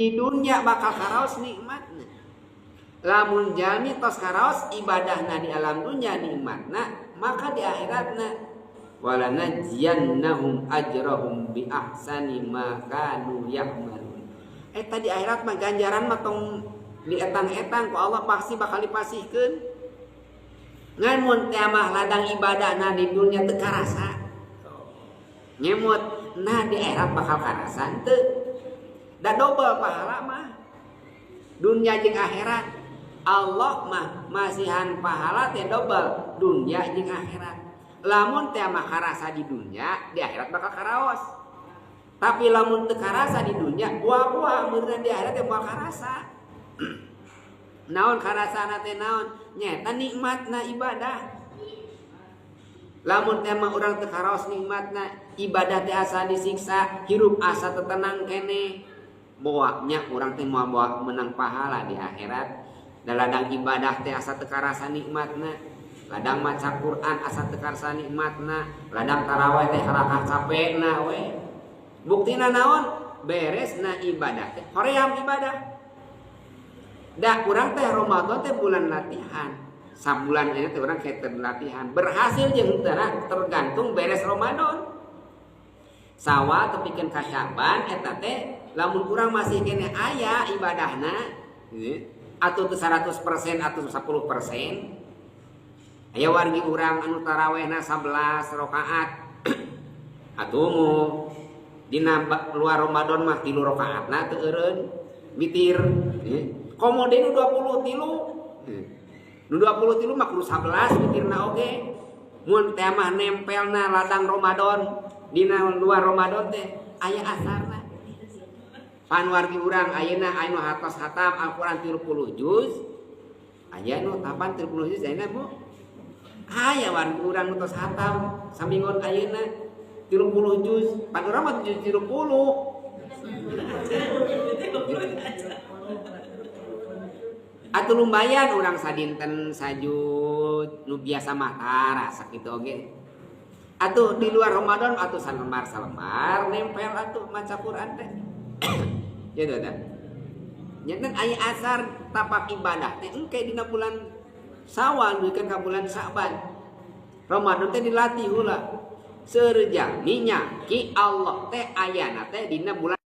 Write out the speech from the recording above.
Di dunia bakal karaos nikmatna. Lamun jalmi tos karaos ibadahna di alam dunia nikmatna, maka di akhiratna walanajziyannahum ajrahum bi ahsani ma kanu ya'malun. Eta di akhirat mah ganjaran mah tong dietang-etang ku Allah, pasti bakal dipasihkeun. Ngan mun teh mah ladang ibadahna di dunia teu karasa. Ngemut, nah di akhirat bakal karasa henteu? Da dobel pahala mah. Dunia jeung akhirat. Allah mah masihan pahala teh dobel dunia jeung akhirat. Lamun teh mah karasa di dunia, di akhirat bakal karaos. Tapi lamun teu karasa di dunia, buah-buah meureun di akhirat teh moal karasa. Naon karasana teh naon? Nyaeta nikmatna ibadah. Lamun teh mah urang teu karaos nikmatna ibadah teh asa disiksa, hirup asa teu tenang keneh. Boanya urang teh moal bawa menang pahala di akhirat. Da ladang ibadah teh asa teu karasa nikmatna. Ladang maca Quran asa teu karasa nikmatna, ladang tarawih teh halakah capekna we. Buktina naon? Beresna ibadah teh hoream ibadah. Da urang teh Ramadan teh bulan latihan. Sabulan ini teh urang kayak latihan. Berhasil jeung teu tergantung beres Ramadan. Sawal tepikeun ka Syaban eta teh lamun urang masih keneh aya ibadahna atau teu 100% atau 10%. Aya wargi urang anu tarawehna 11 rakaat. Atuh mu dina luar Ramadan mah 3 rakaatna teu eureun witir. Komo deui nu 23. Nu 23 mah kudu 11 witirna oge. Mun teh mah nempelna ladang Ramadan dina luar Ramadan teh aya asarna. Pan wargi urang ayeuna anu hatos hatam Al-Qur'an 30 juz. Aya nu tapan 30 juz ayeuna, Bu? Aya wargi urang nu tos hatam saminggon ayeuna 30 juz. Pan urang mah 30. Atuh lumayan urang sadinten sajud nu biasa mah tara sakitu oge. Atuh di luar Ramadan atuh salembar-salembar nempel atuh maca Quran teh. Gitu dah. Nyanten aya asar tapak ibadah teh engke dina bulan Sawal duikeun ka bulan Sa'ban. Ramadan teh dilatih heula. Seueur jalmi nya ki Allah teh ayana teh dina bulan